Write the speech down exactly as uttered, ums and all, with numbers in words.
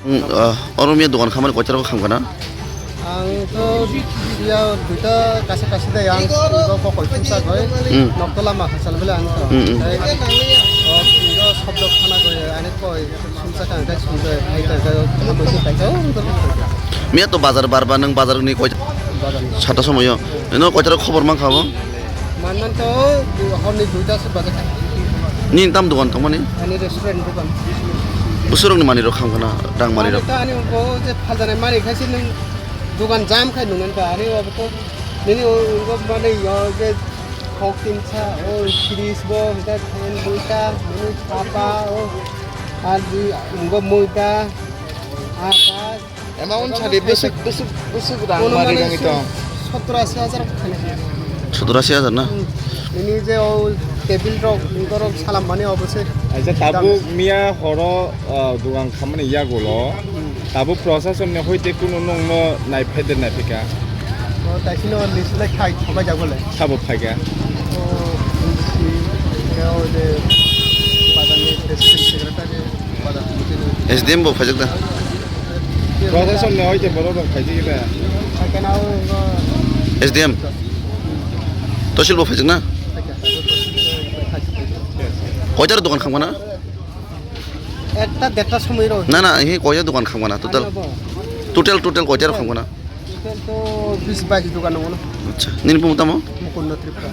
Hmm, ah, oro miya dogan khamani koitaro khamkha na? Ang to iya duita kasa kasi dai ang ko koi pungsa goi. Hmm. Nokto lama hasal bele ang to. Hmm, hmm. Tei o sobdo khana goi ani koi sumsa kang kai sumsa hai kang kai khamoi se kai kai. Miya to bazar barba nang bazar ni koi Bazar ni. Sata somoyo. Eno koitaro khobor mankha bo? Manman to horni duita se baje kha. Nini tam dogan tongmani? Ani restaurant dogan. Busurokni manwirok khamkha na, rang manwirok? Ani ta ani bo je phaljanai mani khai se nung dogan jam khai nung ta ani bo to nini o, o mani yo je hok tin sa o fridge bo hita fan duita nini chapa o ar di ngo muita atas. Amount sadi bwswk, bwswk, bwswk rang mari rang ito? Sottor asi hajar khani. Sottor asi hajar na? Hmm. Ini je o table rok, borok salam mani obo se. Acha tabuk miya horo, ah, dogan khamani yagulo. Hmm. Tabuk prosason ni hoite kunu nungno naiphede naiphaikha. O taisino nisle khai thokai jagole. Sabo phaikha. O, o je bazar ni president secretary. S D M bo phaijak da? Prosason ni hoite borok rok phaijak da? S D M. Tosil bo phaijak na? Koitar dogan khamkha na? Ekta derta somoi rok. Na, na, he koitar dogan khamkha na? Total, total, total koitar khamkha na? Total to bis bais dogan nongo. Acha, nini bumo tamo? Mukunda Tripura.